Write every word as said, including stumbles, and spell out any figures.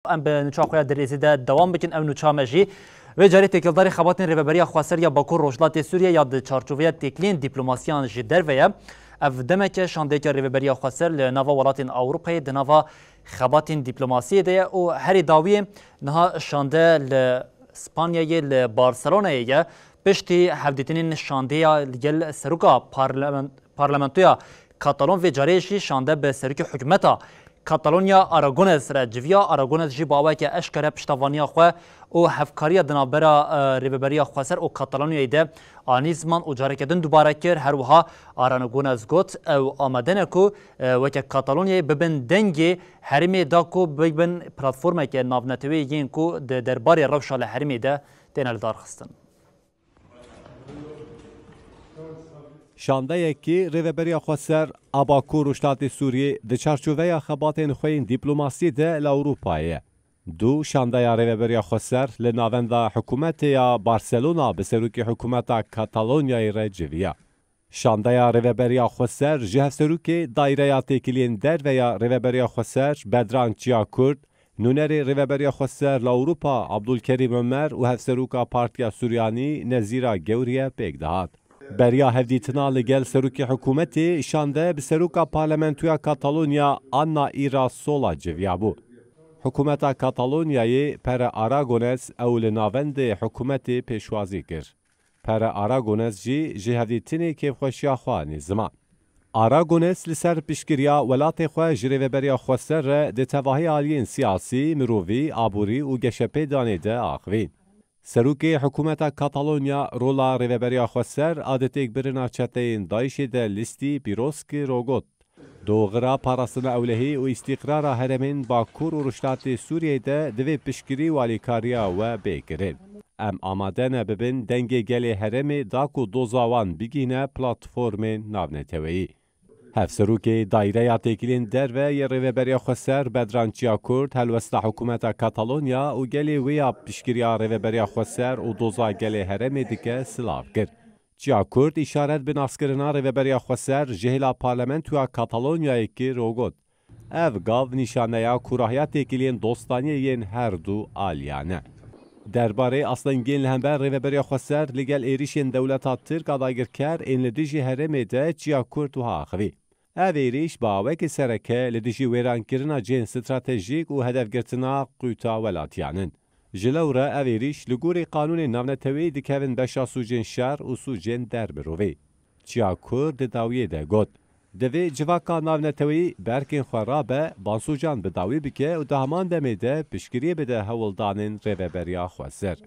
Em bi nûça xwe ya dirêzî de dewam bikin. Ew nûça me jî vê carê têkildarî xebatên Rêveberiya Xweser ya Bakur Rojhilatê Sûriyê ya di çarçoveya têkiliyên dîplomasiyan ji derve ye. Ev demeke şandeyeke Rêveberiya Xweser li nava welatên Ewropayê di nava xebatên dîplomasiyê de ye û herî dawiyê niha şande li Spanyayê, li Barcelonayê ye. Piştî hevdîtinên şandeya li gel seroka parlament-, parlamentoya Katalon, vê carê jî şande bi serokê hikûmeta Katalonya Aragones re civiya. Aragones jî bi awayeke eşkere piştevaniya xwe û hevkariya di navbera, e, Rêveberiya Xweser û Katalonyayê de anî ziman û careke din dubare kir. Her wiha Aragones got, ew amade ne ku, e, weke Katalonyayê bibin dengê herêmê da ku bibin platformeke navneteweyê yên ku di derbarê rewşa li herêmê de têne lidarxistin. Şandeyekî Rêveberiya Xweser a Bakur Rojhilatê Sûriyê di çarçoveya xebatên xwe yên dîplomasî de li Ewropayê ye. Du şandeya Rêveberiya Xweser li navenda hikûmetê ya Barcelona bi serokê hikûmeta Katalonyayê re civiya. Şandeya Rêveberiya Xweser ji hevserokê Daireya Têkiliyên Derve ya Rêveberiya Xweser Bedran Çiyakurd, nûnerê Rêveberiya Xweser li Ewropa Abdulkerîm Omer û hevseroka Partiya Suryanî Nezîra Gewriye pêk dihat. Beriya hevdîtina li gel serokê hikûmetê şande bi seroka Parlamentoya Katalonya Anna Ira Sola civiyabû. Hikûmeta Katalonyayê Pere Aragones ew li navendê hikûmetê pêşwazî kir. Pere Aragones jî ji hevdîtinê kêfxweşiya xwe anî ziman. Aragones li ser piştgiriya welatê xwe ji Rêveberiya Xweser re di tevahî aliyên siyasî, mirovî, aborî û geşepêdanê de axivîn. Serokê hikûmeta Katalonya rola Rêveberiya Xweser a di têkbirina çeteyên DAIŞê de lîstî pîroz kir û got, Doxira parastina ewlehî û îstîqrara herêmên Bakur û Rojhilatê Sûriyeyê de divê piştgirî û alîkariya we bê kirin. Em amade ne bibin dengê gelê herêmê da ku doza wan bigihîne platformên navneteweyî. Hevserokê Daireya Têkiliyên Derve yê Rêveberiya Xweser Bedran Çiyakurd helwesta hikûmeta Katalonya û gelê wê ya piştgiriya Rêveberiya Xweser û doza gelê herêmê dike silav kir. Çiyakurd îşaret bi naskirina Rêveberiya Xweser ji hêla Parlamentoya Katalonyayê kir û got, Ev gav nîşaneya kûrahiya têkiliyên dostaniyê yên her du aliyan e. Derbarê astengiyên li hember Rêveberiya Xweser li gel êrîşên dewleta Tirk a dagirker ên li dijî herêmê de Çiyakurd wiha axivî, Ev êrîş bi awekî sereke li dijî wêrankirina cihên stratejîk û hedefgirtina qûta welatiyan in. Ji lewre ev êrîş li gorî qanûnên navneteweyî dikevin beşa sûcên şer û sûcên dermirovî. Çiyakur di dawiyê de got, Divê civaka navneteweyî berkên xwe rabe, bansûcan bi dawî bike û di heman demê de piştgiriyê bide hewldanên Rêveberiya Xweser.